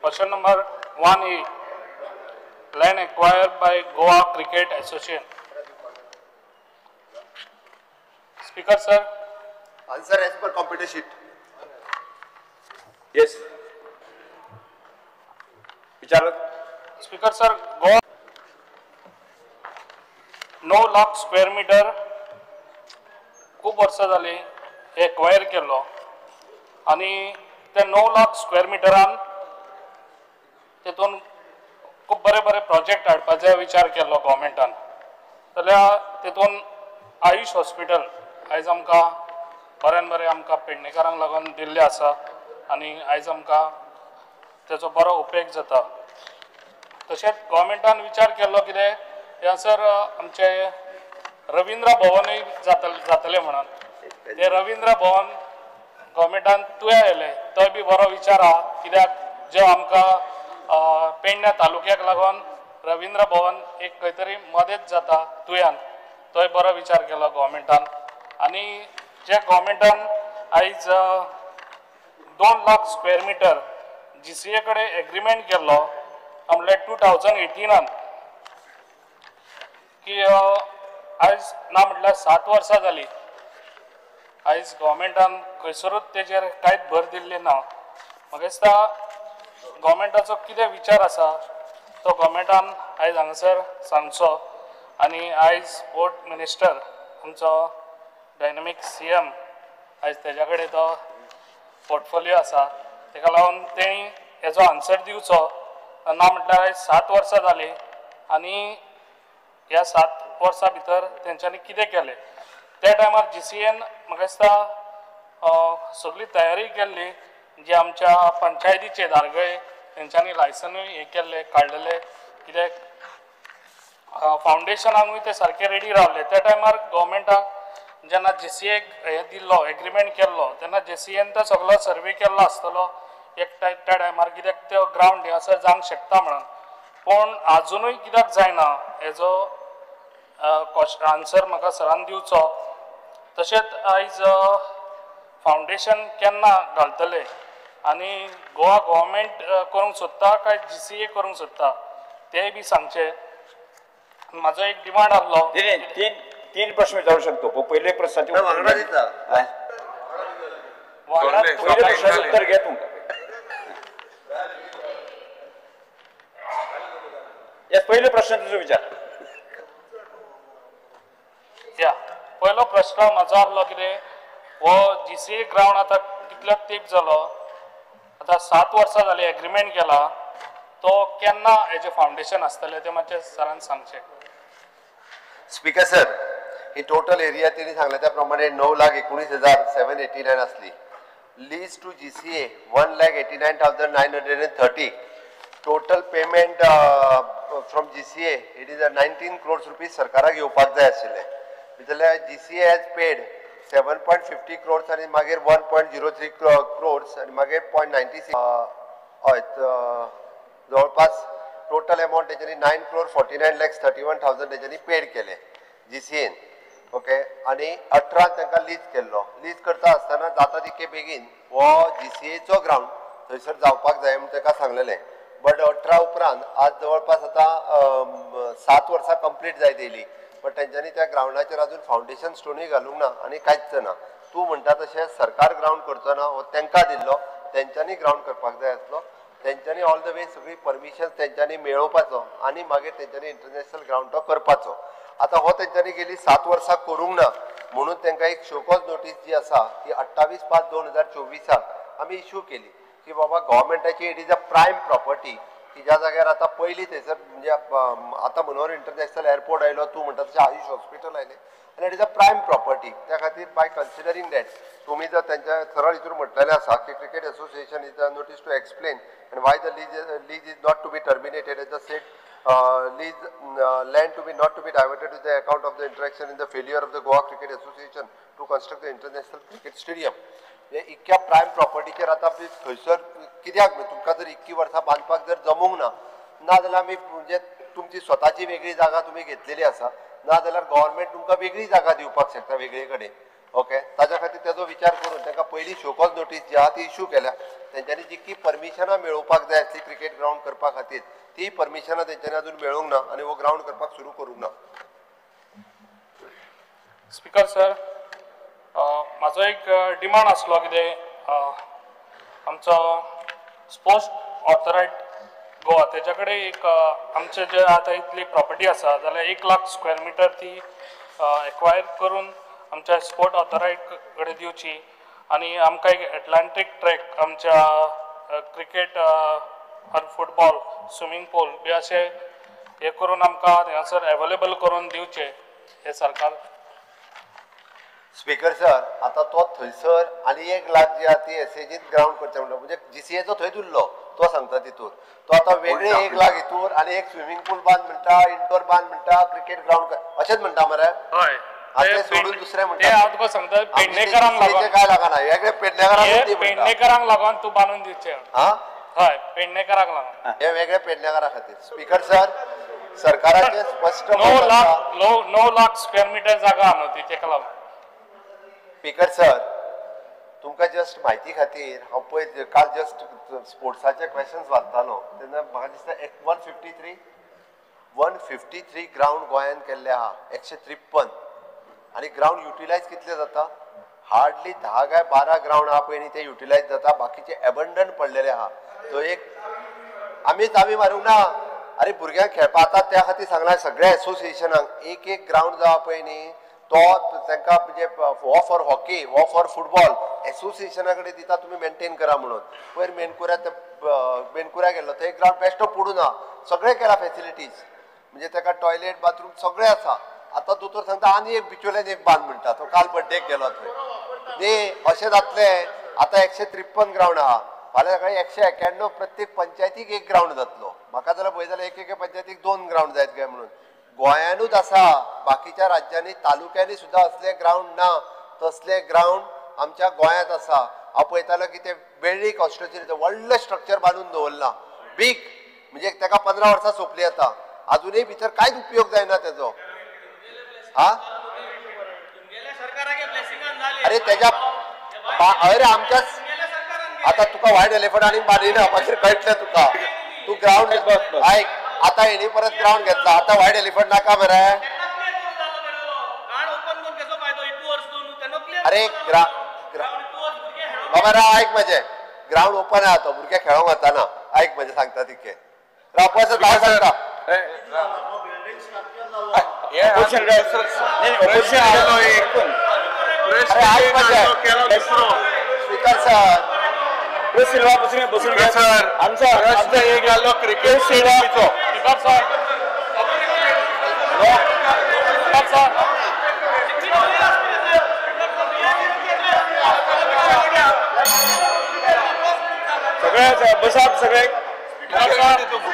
Question number 1A, land acquired by Goa Cricket Association. Speaker sir. Answer as per computer sheet. Yes. विचारत. Speaker sir, Goa 9 lakh square meter खूब वर्सां जाली acquire केल्लो आनी ते 9 lakh square मिटरान तेतून खूब बरे बरे प्रोजेक्ट हाडपाचो विचार केल्लो गव्हर्मेंटान. जाल्यार तेतून आयुष हॉस्पिटल आयज आमकां बऱ्यान बरें आमकां पेडणेकारांक लागून दिल्लें आसा आनी आयज आमकां तेचो बरो उपेग जाता. तशेंच गव्हर्मेंटान विचार केल्लो कितें ह्यासर आमचें रविंद्र भवनूय जातलें म्हणून तें रविंद्र भवन गव्हर्मेंटान तुया येयलें, तोय बी बरो विचार आहा कित्याक जो आमकां पेडण्या तालुक्याक लागून रविंद्र भवन एक खंय तरी मदत जाता तुयान, तोय बरो विचार केलो गव्हर्मेंटान. आनी जे गव्हर्मेंटान आयज 2 लाख स्क्वेअर मिटर GCA कडेन एग्रीमेंट केल्लो म्हणल्यार 2018 की आयज ना म्हटल्यार 7 वर्सां जालीं आयज गव्हर्मेंटान खंयसरूच तेजेर कांयच भर दिल्ली ना. म्हाका दिसता गव्हर्मेंटाचो कितें विचार आसा तो गव्हर्मेंटान आयज हांगासर सांगचो. आनी आयज स्पोर्ट मिनिस्टर आमचो डायनामीक CM आयज तेज्या कडेन तो पोर्टफोलियो आसा, तेका लागून तेणी हेजो आन्सर दिवचो. ना म्हटल्यार आयज 7 वर्सां जालीं आनी ह्या 7 वर्सां भितर तेंच्यांनी कितें केलें. त्या टायमार GCAन म्हाका दिसता सगळी तयारी केल्ली, जी आमच्या पंचायतीचे दारगय तेंच्यांनी लायसनूय हें केल्लें काडलेलें, कित्याक फावंडेशनाकूय ते सारके रेडी रावले. त्या टायमार गव्हर्मेंटाक जेन्ना GCAक हें दिल्लो एग्रीमेंट केल्लो तेन्ना GCAन तो सगलो सर्वे केल्लो आसतलो एक त्या टायमार कित्याक त्यो ग्रावंड हें आसा जावंक शकता म्हणून, पूण आजुनूय कित्याक जायना हेजो आन्सर म्हाका सरान दिवचो. तशेंच आयज फावंडेशन केन्ना घालतले आनी गोवा गव्हर्मेंट करूंक सोदता काय GCA करूंक सोदता तेंय बी सांगचें. म्हाजो एक डिमांड आहलो. तीन प्रश्न विचारू शकतो. पयले प्रश्नाचे उत्तर घे तुमकां. पयले प्रश्न तुजो विचार. या पयलो प्रश्न म्हाजो आहलो कितें, हो GCA ground आतां कितलो तेंप जालो, आतां 7 वर्सां जालीं एग्रीमेंट केला, तो केन्ना हेजें फावंडेशन आसतलें तें मातशें सरान सांगचें. स्पीकर सर, ही टोटल एरिया तेणी सांगल्या त्या प्रमाणे 9,19,789 आसली. Lease to GCA 1,89,930. Total payment from GCA it is 19 crores rupees सरकाराक येवपाक जाय आशिल्लें. जाल्यार GCA has paid 7.50 crores आनी मागीर 1.03 क्रोर्स आनी मागीर 0.96, हय जवळपास टोटल अमावंट तेच्यांनी 9,49,31,000 तेच्यांनी पेड केले GCAन. ओके, आनी 18 तांकां लीज केल्लो. लीज करता आसतना जाता तितके बेगीन हो GCAचो ग्रावंड थंयसर जावपाक जाय म्हूण ताका सांगलेलें. बट 18 उपरांत आज जवळपास आतां 7 वर्सां कंप्लीट जायत येयली, बट तेंच्यांनी त्या ग्रावंडाचेर अजून फावंडेशन स्टोनूय घालूंक ना आनी कांयच ना. तूं म्हणटा तशें सरकार ग्रावंड करचो ना, हो तांकां दिल्लो, तेंच्यांनी ग्रावंड करपाक जाय आसलो. तेंच्यांनी ऑल the way सगळी परमिशन तेंच्यांनी मेळोवपाचो आनी मागीर तेंच्यांनी इंटरनॅशनल ग्रावंड तो करपाचो. आतां हो तेंच्यांनी गेली 7 वर्सां करूंक ना म्हणून तांकां एक शोकॉज नोटीस जी आसा ती 28/5/2024 आमी इशू केली की बाबा गव्हर्मेंटाची it is a prime property की ज्या जाग्यार आतां पयलीं थंयसर म्हणजे आतां मनोहर इंटरनॅशनल एअरपोर्ट आयलो, तूं म्हणटा तशें आयुष हॉस्पिटल आयलें आनी it is a prime property. त्या खातीर बाय कन्सिडरींग that तुमी जर तेंच्या सरळ हितून म्हटलेलें आसा की cricket association is a notice to explain and why the lease is not to be terminated as a said lease land to be not to be diverted to the account of the interaction in the failure of the Goa Cricket Association to construct the international cricket stadium. म्हणजे इतक्या prime प्रॉपर्टीचेर आतां थंयसर कित्याक तुमकां जर इतकी वर्सां बांदपाक जर जमूंक ना, ना जाल्यार आमी म्हणजे तुमची स्वताची वेगळी जागा तुमी घेतलेली आसा, ना जाल्यार गव्हर्मेंट तुमकां वेगळी जागा दिवपाक शकता वेगळे कडेन. ओके, ताज्या खातीर तेजो विचार करून तांकां पयलीं शोकॉज नोटीस जी आहा ती इशू केल्या. तेंच्यांनी जितकी परमिशनां मेळोवपाक जाय आसली क्रिकेट ग्रावंड करपा खातीर ती परमिशनां तेंच्यांनी अजून मेळूंक ना आनी हो ग्रावंड करपाक सुरू करूंक ना. स्पीकर सर, म्हाजो एक डिमांड आसलो कितें आमचो स्पोर्ट्स ऑथोरिटी गोवा तेच्या कडेन एक आमचे जे आतां इतली प्रॉपर्टी आसा जाल्यार 1 लाख स्क्वेअर मिटर ती एक्वायर करून आमच्या स्पोर्ट ऑथोरिटी कडेन दिवची आनी आमकां एक एटलांटीक ट्रॅक आमच्या क्रिकेट आनी फुटबॉल स्विमींग पूल बी अशें हें करून आमकां थंयसर एवेलेबल करून दिवचें हें सरकार. स्पीकर सर, आतां तो थंयसर आनी 1 लाख जी आहा ती एसएजीन ग्रावंड करचें म्हणटा, म्हणजे जीसीएचो थंयच उरलो तो सांगता तितूर तो आतां वेगळे 1 लाख हितूर आनी एक स्विमींग पूल बांद म्हणटा, इंडोर बांद म्हणटा, क्रिकेट ग्रावंड अशेंच म्हणटा मरे. हय, आतां सोडून दुसरें म्हणटा. हांव तुका सांगता पेडणेकरांक लागून काय लागना, वेगळे पेडणेकरांक पेडणेकरांक लागून तूं बांदून दिवचें. हा, हय, पेडणेकरांक लागून हे वेगळे पेडणेकरा खातीर. स्पीकर सर, सरकाराचें स्पश्ट 9 लाख स्क्वेअर मिटर जागा न्हू ती तेका लागून. स्पीकर सर, तुमकां जस्ट म्हायती खातीर हांव पळय काल जस्ट स्पोर्ट्साचे क्वेशन्स वाचतालो तेन्ना म्हाका दिसता 153 ग्रावंड गोंयान केल्ले आहा, 153. आनी ग्रावंड युटिलायज कितले जाता? हार्डली 10 काय 12 ग्रावंड आहा पळय न्ही ते युटिलायज जाता, बाकीचे एबंडन पडलेले आहा. तो एक आमी चावी मारूंक ना, अरे भुरग्यांक खेळपा आतां त्या खातीर सांगलां सगळ्या एसोसिएशनांक एक एक ग्रावंड जावा पळय न्ही तो तांकां म्हणजे हो फॉर हॉकी हो फॉर फुटबॉल एसोसिएशना कडेन दिता, तुमी मेंटेन करा म्हणून. पयर मेनकुऱ्या मेनकुऱ्या गेल्लो थंय ग्रावंड बेश्टो पडूं ना, सगळें केलां फेसिलिटीज, म्हणजे ताका टॉयलेट बाथरूम सगळें आसा. आतां दोतोर सांगता आनी एक बिचोल्यान एक बांद म्हणटा, तो काल बड्डेक गेलो थंय. न्ही अशें जातलें. आतां 153 ग्रावंड आहा, फाल्यां सकाळीं 191 प्रत्येक पंचायतीक एक ग्रावंड जातलो. म्हाका जाल्यार पळय जाल्यार एक एके पंचायतीक 2 ग्रावंड जायत काय म्हणून. गोंयानूच आसा, बाकीच्या राज्यांनी तालुक्यांनी सुद्दां असले ग्रावंड ना, तसले ग्रावंड आमच्या गोंयांत आसा. हांव पळयतालो की ते वेळ्ळी कॉन्स्टिट्युएन्सीचें व्हडलें स्ट्रक्चर बांदून दवरलां बीग, म्हणजे ताका 15 वर्सां सोंपली आतां, अजुनूय भितर कांयच उपयोग जायना तेजो. हा, अरे तेज्या अरे आमच्याच आतां तुका व्हायट एलिफंट आनी बांदिना मागीर कळटलें तुका. तूं ग्रावंड आयक, आतां हेणी परत ग्रावंड घेतला, आतां व्हायट एलिफंट नाका मरे. अरे बाबा राव आयक म्हजें, ग्रावंड ओपन आहा तो, भुरगे खेळोंक वताना आयक म्हजें सांगता तितकें. राव पळय हांव सांगता. अरे आयक म्हजें स्पीकर सर, सिल्वा बसून सर, आमचो एक आलो क्रिकेट स्टेडियमचो. सर सर सगळे बसाप, सगळे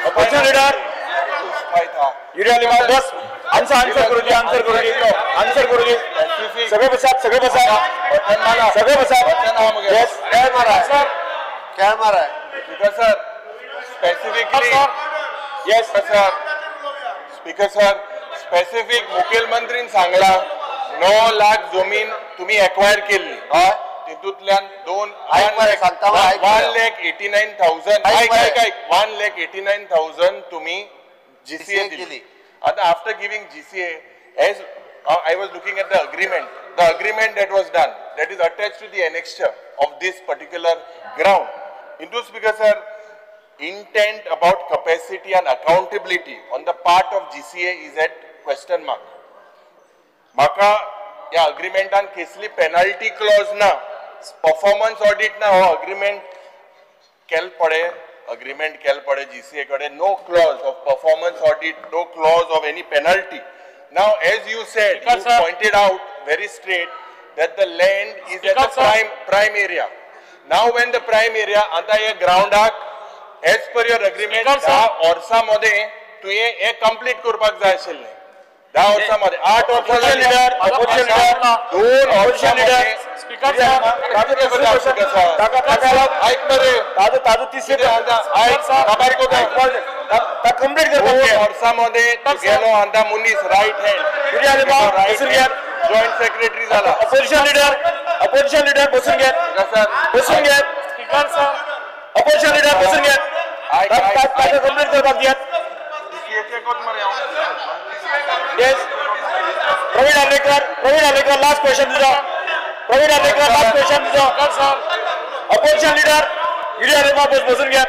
ऑपोजिशन लिडर युरिया लिमा बस. आन्सर आन्सर करू दे, आन्सर करू दे, आन्सर करू दे. सगळे बसाप, सगळे बसाप, सगळे बसाप. येस, खेळ मारा सर, खेळ मारा. Speaker sir, specifically yes sir, speaker sir, specific मुखेलमंत्रीन सांगला 9 लाख जमीन तुम्ही एक्वायर केल्ली, तितूंतल्यान 1,89,000 1,89,000 तुम्ही जीसीए दिली. आतां after giving GCA, as I was looking at the agreement, the agreement that was done, that is attached to the annexure of this particular ground. Into speaker sir, intent about capacity and accountability on the part of GCA is at question mark. म्हाका ह्या अग्रीमेंटान कसली penalty Claus ना, performance audit ना, हो agreement केल पडे, agreement केल पडे जीसीए कडेन, no clause of performance audit, no clause of any penalty. Now as you said, you pointed out very straight that the land is at the prime area. Now when the prime area आता हे ग्रावंडाक as per your agreement 10 वर्सां मदें तुवें हें complete करपाक जाय आशिल्लें. 10 वर्सां मदें 8 वर्सां लिडर, 2 वर्सां लिडर. स्पीकर सर, ऐक मरे, ताजो तिसरे कंप्लीट करता. वर्सां मदें गेलो आंदा मनीस रायट हँड जॉयंट सेक्रेटरी जाला. अपोजिशन लिडर, अपोजिशन लिडर बसून घे, बसून घे. स्पीकर सर, अपोजिशन लिडर बसून घे, ताका कंप्लीट करपाक दियात. Yes, Praveen Alekar, Praveen Alekar last question तुजो. प्रवीण आलेकर लास्ट क्वेश्चन तुजो. अपोजिशन लिडर युरी आलेमाव बसून घे.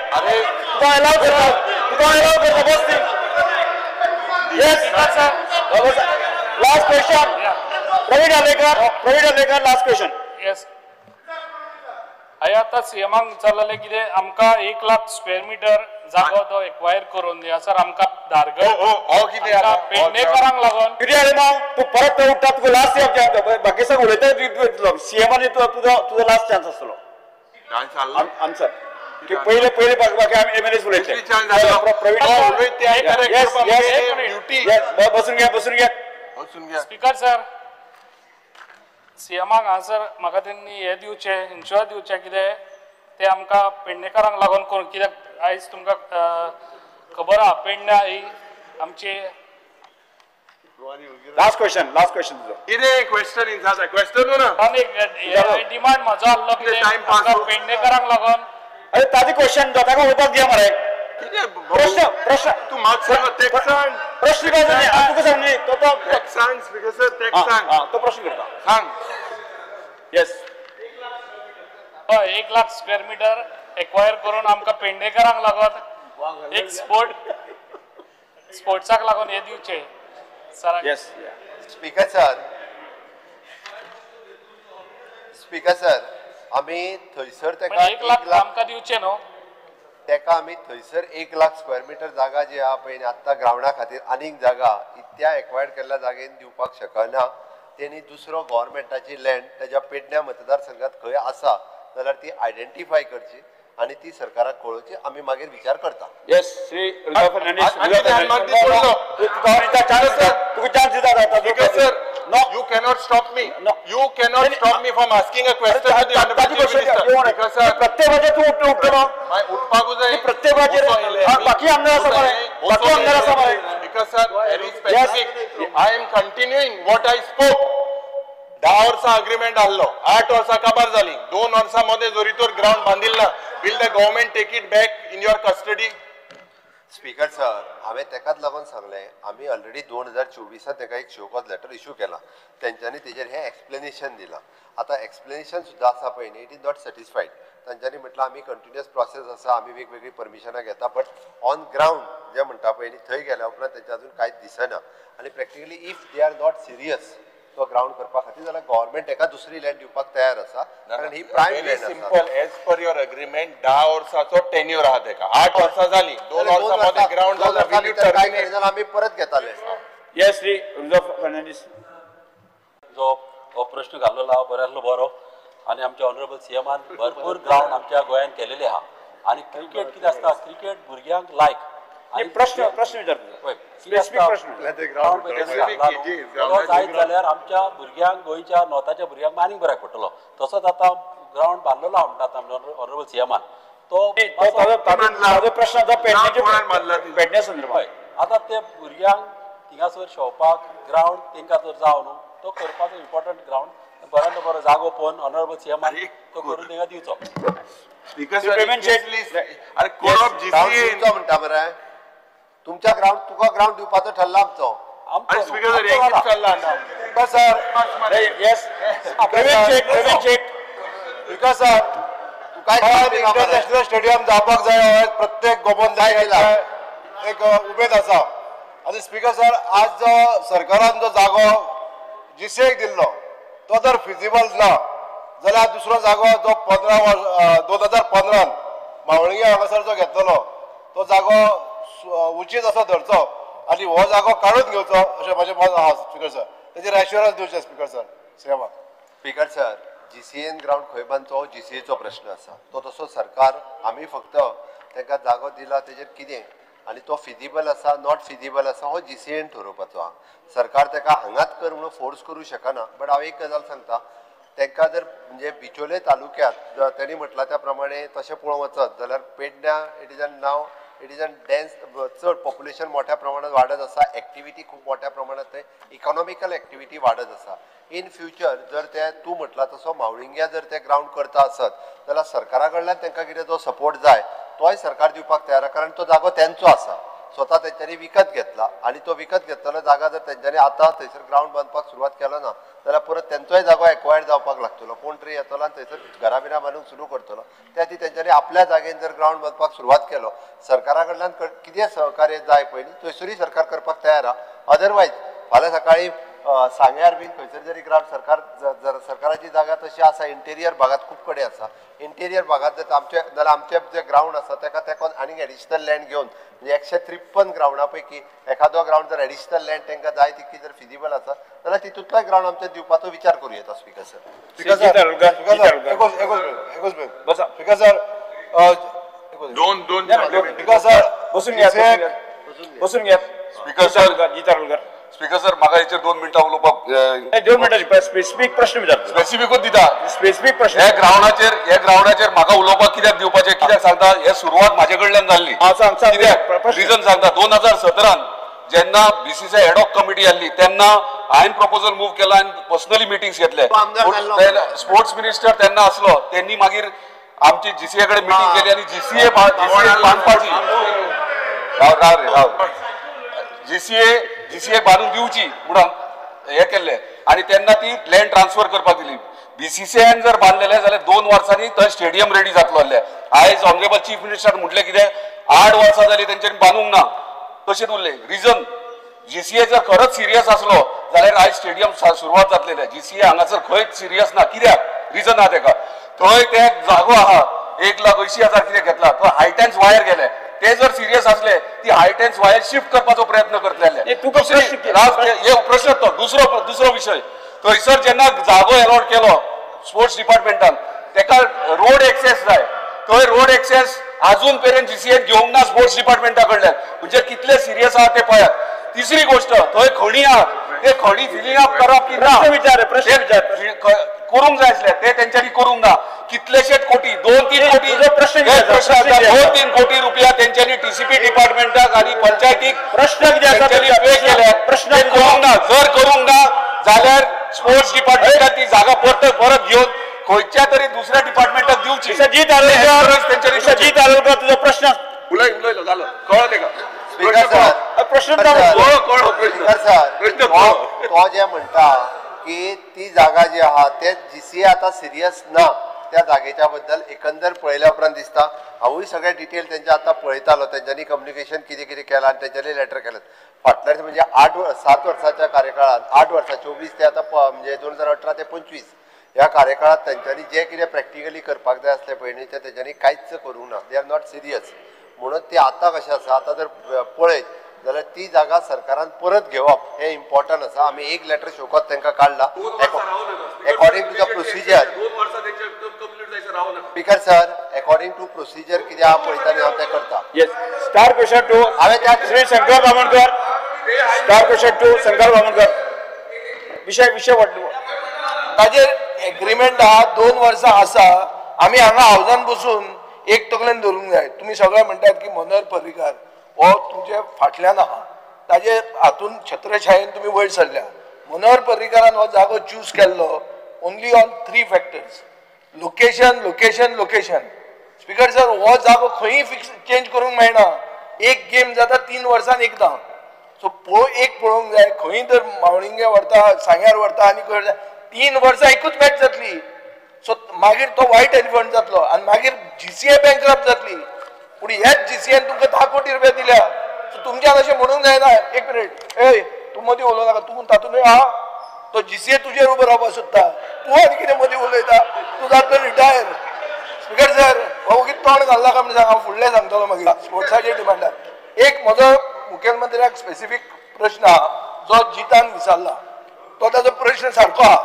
तुका अलाव करता, तुका अलाव करता, बस ती. Yes sir, last question Praveen Alekar, Praveen Alekar last question. Yes, हांवें आतां सीएमाक विचारलेलें कितें आमकां 1 लाख स्क्वेअर मिटर जागो तो एक्वायर करून दी सर, आमकां धारगड पेडणेकरांक लागून. युरी आलेमाव तूं परत थंय उठ्ठा, तुका लास्ट बाकी सगळें उलयता सीएमान, तुजो लास्ट चान्स आसतलो आन्सर. पहिले पहिले बाकी आमी एमएलए उलयतले. बसून घ्या, बसून घ्या. स्पीकर सर, सीएमाक हांगासर म्हाका तेंनी हें दिवचें, इन्शुरन्स दिवचें कितें ते आमकां पेडणेकरांक लागून करून, कित्याक आयज तुमकां खबर आहा पेडण्या ही आमची. लास्ट क्वेश्चन, लास्ट क्वेश्चन तुजो. कितें क्वेश्चन इन्सार क्वेश्चन ना आनी डिमांड म्हजो आहलो कितें पेडणेकरांक लागून. अरे ताजे क्वेश्चन ताका उलोवपाक दिया मरे. प्रश्न प्रश्न तूं म्हाका सांग, सांग प्रश्न काय तुका सांग न्ही, तो सांग स्पीकर सर, सांग तो प्रश्न करता सांग. येस, हय, 1 लाख स्क्वेअर मिटर एक्वायर करून आमकां पेडणेकरांक लागून एक स्पोर्ट स्पोर्ट्साक लागून हें दिवचें sir. Yes speaker sir, speaker sir, आमी थंयसर तेका 1 लाख आमकां दिवचें न्हू, तेका आमी थंयसर 1 लाख स्क्वेअर मिटर जागा जी आहा पळय आत्तां ग्रावंडा खातीर आनीक जागा त्या एक्वायर्ड केल्ल्या जागेन दिवपाक शकना. तेणी दुसरो गव्हर्मेंटाची लँड तेज्या पेडण्या मतदारसंघात खंय आसा जाल्यार ती आयडेंटिफाय करची आनी ती सरकाराक कळोवची, आमी मागीर विचार करता. येस, श्री रुजो फर्नांडीस, तुका चान्स दिता. Sir, you cannot stop me. You cannot stop me from asking a question to the Honorable Chief Minister. प्रत्येकाचे तूं उठलो, उठपाकूच जाय प्रत्येकाचेर. बाकी आमदार आसा मरे, बाकी आमदार आसा मरे. Because sir, very specific. I am continuing what I spoke. 10 वर्सां अग्रीमेंट आहलो, 8 वर्सां काबार जाली, 2 वर्सां मदें जरी तर ग्रावंड बांदिल्ल ना, will the government take it back in your custody? Speaker sir, हांवें तेकाच लागून सांगलें, आमी ऑलरेडी 2024 तेका एक शो कॉज लेटर इशू केला, तेंच्यांनी तेजेर हें एक्सप्लेनेशन दिलां. आतां एक्सप्लेनेशन सुद्दां आसा पळय न्ही, it is not satisfied. तांच्यांनी म्हटलां आमी कंटिन्युअस प्रोसेस आसा, आमी वेगवेगळीं परमिशनां घेता, बट ऑन ग्रावंड जें म्हणटा पळय न्ही थंय गेल्या उपरांत तेंच्या अजून कांयच दिसना. आनी practically if they are not serious तो ग्रावंड करपा खातीर जाल्यार गव्हर्मेंट एका दुसरी लँड दिवपाक तयार आसा, कारण ही प्रायम लँड आसा. Simple, as per your agreement 10 वर्साचो टेन्युअर आहा तेका, 8 वर्सां जाली, 2 वर्सां मदें ग्रावंड जाल्यार आमी परत घेताले. येस, श्री रुजो फर्नांडीस, जो हो प्रश्न घाल्लो आहा बरो आसलो बरो, आनी आमच्या ऑनरेबल सीएमान भरपूर ग्रावंड आमच्या गोंयान केलेले आहा. आनी क्रिकेट कितें आसता, क्रिकेट भुरग्यांक लायक. प्रश्न प्रश्न विचारता, जायत जाल्यार आमच्या भुरग्यांक, गोंयच्या नॉर्थाच्या भुरग्यांक आनीक बऱ्याक पडटलो. तसोच आतां ग्रावंड बांदलेलो आहा म्हणटा आतां ऑनरेबल सीएमान, तो प्रश्न पेडण्या संदर्भात. आतां ते भुरग्यांक थिंगासर शोवपाक ग्रावंड तेंकां जर जावं न्हू, तो करपाचो इम्पॉर्टंट ग्रावंड बऱ्यांतलो बरो जागो पळोवन ऑनरेबल सीएमान तो करून तेंकां दिवचो. म्हणटा मरे तुमच्या ग्रावंड, तुका ग्रावंड दिवपाचो ठरला आमचो. सर, इंटरनॅशनल स्टेडियम जावपाक जाय, प्रत्येक गोबोन जाय एक उमेद आसा. आनी स्पीकर सर, आज जो सरकारान जो जागो जीसीएक दिल्लो तो जर फिजिबल ना जाल्यार दुसरो जागो जो 2015 मावळिंगे हांगासर जो घेतलेलो तो जागो उचीत असो धरचो आनी हो जागो काडून घेवचो अशें म्हाजें मत आहा स्पीकर सर. तेजेर एश्युरन्स दिवचें स्पीकर सर सीएमाक. स्पीकर सर, जीसीएन ग्रावंड खंय बांदचो हो जीसीएचो प्रश्न आसा, तो तसो सरकार आमी फक्त तांकां जागो दिला तेजेर कितें आनी तो फिजिबल आसा not feasible आसा हो जीसीएन ठरोवपाचो आहा. सरकार ताका हांगाच कर म्हणून फोर्स करूं शकना. बट हांव एक गजाल सांगता, तांकां जर म्हणजे बिचोले तालुक्यात तेणी म्हटलां त्या प्रमाणे तशें पळोवंक वचत जाल्यार पेडण्या it is an now it is an dense चड पॉप्युलेशन मोठ्या प्रमाणात वाडत आसा, एक्टिविटी खूब मोठ्या प्रमाणात थंय इकॉनॉमिकल एक्टिविटी वाडत आसा. इन फ्युचर जर ते तूं म्हटलां तसो मावळिंग्या जर ते ग्रावंड करता आसत जाल्यार सरकारा कडल्यान तांकां कितें जो सपोर्ट जाय तोय सरकार दिवपाक तयार आसा, कारण तो जागो तेंचो आसा, स्वता तेंच्यांनी विकत घेतला आनी तो विकत घेतलेलो जागा जर तेंच्यांनी आतां थंयसर ग्रावंड बांदपाक सुरवात केलो ना जाल्यार परत तेंचोय जागो एक्वायर्ड जावपाक लागतलो, कोण तरी येतलो आनी थंयसर घरां बिरां बांदूंक सुरू करतलो. त्या खातीर तेंच्यांनी आपल्या जागेन जर ग्रावंड बांदपाक सुरवात केलो सरकारा कडल्यान कितें सहकार्य जाय पयलीं थंयसरूय सरकार करपाक तयार आसा. अदरवायज फाल्यां सकाळीं सांग्यार बीन खंयसर जरी ग्रावंड सरकार जर सरकाराची जागा तशी आसा, इंटेरियर भागात खूब कडेन आसा, इंटेरियर भागात जर आमचे जाल्यार आमचे जे ग्रावंड आसा ताका तेका आनीक एडिशनल लँड घेवन म्हणजे 153 ग्रावंडा पैकी एखादो ग्रावंड जर एडिशनल लँड तांकां जाय तितकी जर फिजिबल आसा जाल्यार तितूंतलोय ग्रावंड आमचे दिवपाचो विचार करूं येता. स्पीकर सर, स्पीकर सर, दोन सर बसून घ्या. स्पीकर सर, स्पीकर सर, म्हाका हेचेर 2 मिनटां उलोवपाक. 2 मिनटां स्पेसिफीक प्रश्न विचार, स्पेसिफिकूच दिता स्पेसिफीक प्रश्न. ह्या ग्रावंडाचेर म्हाका उलोवपाक कित्याक दिवपाचें, कित्याक सांगता, हे सुरवात म्हाजे कडल्यान जाल्ली. कित्याक रिजन सांगता, 2017 जेन्ना बीसीसीआय एडॉक कमिटी आसली तेन्ना हांवें प्रपोजल मूव केला आनी पर्सनली मिटिंग्स घेतले. स्पोर्ट्स मिनिस्टर तेन्ना आसलो, तेन्नी मागीर आमची जीसीए कडेन मिटींग केली आनी जीसीए बांदपाची, राव राव रे राव, जीसीए बांदून दिवची म्हणून हे केल्ले आनी तेन्ना ती लँड ट्रान्सफर करपाक दिली. बीसीसीआयन जर बांदलेले जाल्यार 2 वर्सांनी थंय स्टेडियम रेडी जातलो आसलें. आयज ऑनरेबल चीफ मिनिस्टर म्हटलें कितें, 8 वर्सां जालीं तेंच्यांनी बांदूंक ना, तशेंच उरलें. रिजन जीसीए जर खरोच सिरियस आसलो जाल्यार आयज स्टेडियम सुरवात जातलेले. जीसीए हांगासर खंयच सिरियस ना, कित्याक रिजन आहा तेका, थंय ते जागो आहा 1,80,000 कितें घेतला, थंय हायटेन्स वायर गेले, ते जर सिरियस असले ती हायटेन्स वायर शिफ्ट करपाचो प्रयत्न करतले. प्रश्न तो दुसरो विशय, थंयसर जेन्ना जागो एलॉट केलो स्पोर्ट्स डिपार्टमेंटान तेका रोड एक्सेस जाय, थंय रोड एक्सेस अजून पर्यंत जीसीएन घेवंक ना स्पोर्ट्स डिपार्टमेंटा कडल्यान, म्हणजे कितले सिरियस आहा ते पळयात. तिसरी गोष्ट, थंय खणी आहा, ते खणी फिलिंग अप करप की ना, प्रश्न विचार करूंक जाय आसले ते तेंच्यांनी करूंक ना. कितलेशेच कोटी, 2-3 कोटी, 2-3 कोटी रुपया तेंच्यांनी टीसीपी डिपार्टमेंटाक आनी पंचायतीक प्रश्न पे केले, प्रश्न करूंक ना. जर करूंक ना जाल्यार स्पोर्ट्स डिपार्टमेंटाक ती जागा परत परत घेवन खंयच्या तरी दुसऱ्या डिपार्टमेंटाक दिवची. जीत आरोलकर, तुजो प्रश्न उलय उलयलो जालो, कळ्ळो तेका प्रश्न. तो जे म्हणटा की ती जागा जी आहा ते जीसीए आतां सिरियस ना त्या जागेच्या बद्दल एकंदर पळयल्या उपरांत दिसता. हांवूय सगळे डिटेल तेंचे आतां पळयतालो, तेंच्यांनी कम्युनिकेशन कितें कितें केलां आनी तेंच्यांनी लेटर केलें. फाटल्या म्हणजे 8-7 वर्साच्या कार्यकाळांत, 8 वर्सां 24 ते आतां म्हणजे 2018 ते 25 ह्या कार्यकाळांत तेंच्यांनी जें कितें प्रॅक्टिकली करपाक जाय आसलें पळय न्ही तें तेंच्यांनी कांयच करूंक ना. They are not serious. म्हणून ती आतां कशें आसा, आतां जर पळयत जाल्यार ती जागा सरकारान परत घेवप हें इम्पॉर्टंट आसा. आमी एक लेटर शोकत तांकां काडला according to the procedure. Speaker sir, according to procedure कितें आहा पळयता न्ही हांव तें करता. स्टार क्वेश्चन 2 हांवें त्या श्री शंकर बामणकर, स्टार क्वेश्चन 2 शंकर बामणकर. विशय विशय वाडलो ताजेर एग्रीमेंट आहा, 2 वर्सां आसा. आमी हांगा हावजान बसून एक तकलेन धरूंक जाय. तुमी सगळे म्हणटात की मनोहर पर्रीकार हो तुमचे फाटल्यान आहा, ताजे हातून छत्रछायेन तुमी वयर सरल्या. मनोहर पर्रीकारान हो जागो चूज केल्लो only on 3 factors, location, location, location. Speaker sir, हो जागो खंयी फिक्स चेंज करूंक मेळना. एक गेम जाता 3 वर्सान एकदां, सो एक पळोवंक जाय. खंय तर मावळिंगे व्हरता, सांग्यार व्हरता आनी खंय 3 वर्सां एकूच मॅच जातली. सो मागीर तो वायट एलिफंट जातलो आनी मागीर जीसीए बँकरप्ट जातली. पूण ह्याच जीसीएन तुमकां 10 कोटी रुपया दिल्या, सो तुमच्यान अशें म्हणूंक जायना. एक मिनीट, ए तूं मदीं उलोवं नाका, तूं तातूंतय आहा. तो जीसीए तुजेर उबो रावपाक सोदता, तूं आनी कितें मदीं उलयता, तूं जातलो रिटायर. स्पीकर सर, हो वगीत तोंड घालना काय म्हणून सांग, हांव फुडलें सांगतलो मागीर स्पोर्ट्साचेर डिमांडार. एक म्हजो मुखेलमंत्र्याक स्पेसिफीक प्रश्न आहा जो जितान विचारला, तो ताजो प्रश्न सारको आहा.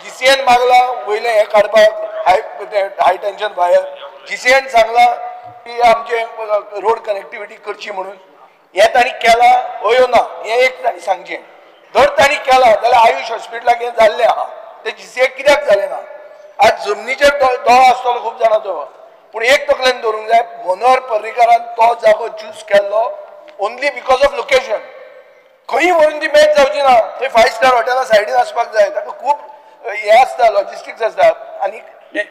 जीसीएन मागला वयलें हें काडपाक, हाय टेन्शन वायर. जीसीएन सांगला की आमचे रोड कनेक्टिविटी करची म्हणून, हें तांणी केलां हय ना हें एक तांणी सांगचें. जर तांणी केलां जाल्यार आयुष हॉस्पिटलाक हें जाल्लें आहा. ते जीसीए कित्याक जालें ना? आज जमनीचेर दोळो आसतलो खूब जाणांचो, पूण एक तकलेन दवरूंक जाय, मनोहर पर्रीकारान तो जागो चूज केल्लो ओनली because of location. खंय व्हरून ती मॅच जावची ना, थंय 5 स्टार हॉटेला सायडीन आसपाक जाय, ताका खूब हें आसता, लॉजिस्टिक्स आसता. आनी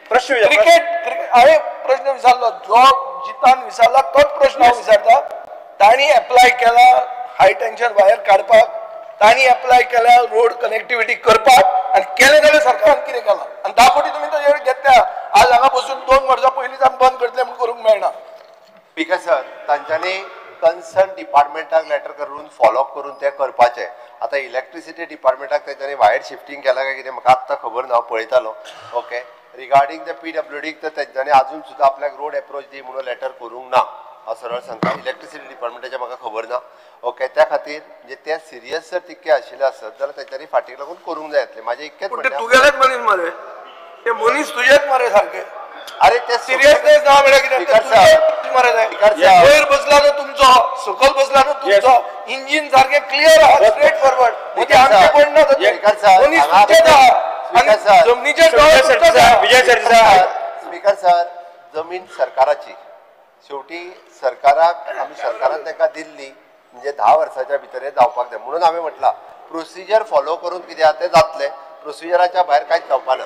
प्रश्न क्रिकेट हांवें प्रश्न विचारलो, जो जितान विचारला तोच प्रश्न हांव विचारता. तांणी एप्लाय केला हाय टेन्शन वायर काडपाक, तांणी एप्लाय केल्या रोड कनेक्टिविटी करपाक, आनी केलें जाल्यार सरकारान कितें केलां? आनी 10 कोटी तुमी ताजेर घेतल्या, आज हांगा बसून 2 वर्सां पयलींच आमी बंद करतले म्हूण करूंक मेळना. स्पीकर सर, तांच्यांनी कन्सर्न डिपार्टमेंटाक लेटर करून फॉलोअप करून तें करपाचें. आतां इलेक्ट्रिसिटी डिपार्टमेंटाक तेंच्यांनी वायर शिफ्टींग केलां काय कितें म्हाका आत्तां खबर ना, हांव पळयतालो. ओके, रिगार्डींग the PWD तर तेंच्यांनी आजून सुद्दां आपल्याक रोड एप्रोच दी म्हणून लेटर करूंक ना, हांव सरळ सांगता. इलेक्ट्रिसिटी डिपार्टमेंटाचें म्हाका खबर ना. ओके, त्या खातीर म्हणजे ते सिरियस जर तितके आशिल्ले आसत जाल्यार तेंच्यांनी फाटीक लागून करूंक जाय आसलें. म्हाजें इतकेंच म्हणणें. तुगेलेच मनीस मरे, ते मनीस तुजेच मरे सारके. अरे ते सिरियसनेस ना म्हळ्यार कितें? मरे वयर बसला तो तुमचो, सकयल बसला तो तुमचो, इंजीन सारकें क्लियर आहा, स्ट्रेट फॉरवर्ड. आमचें कोण ना, मनीस तुमचेच आहा, जमनीचेर दोळे तुमचोच आहा. विजय सरदेसाय. स्पीकर सर, जमीन सरकाराची, शेवटी सरकाराक आमी सरकारान तांकां दिल्ली म्हणजे 10 वर्साच्या भितर हें जावपाक जाय म्हणून हांवें म्हटलां प्रोसिजर फॉलो करून कितें आहा तें जातलें, प्रोसिजराच्या भायर कांयच जावपा ना.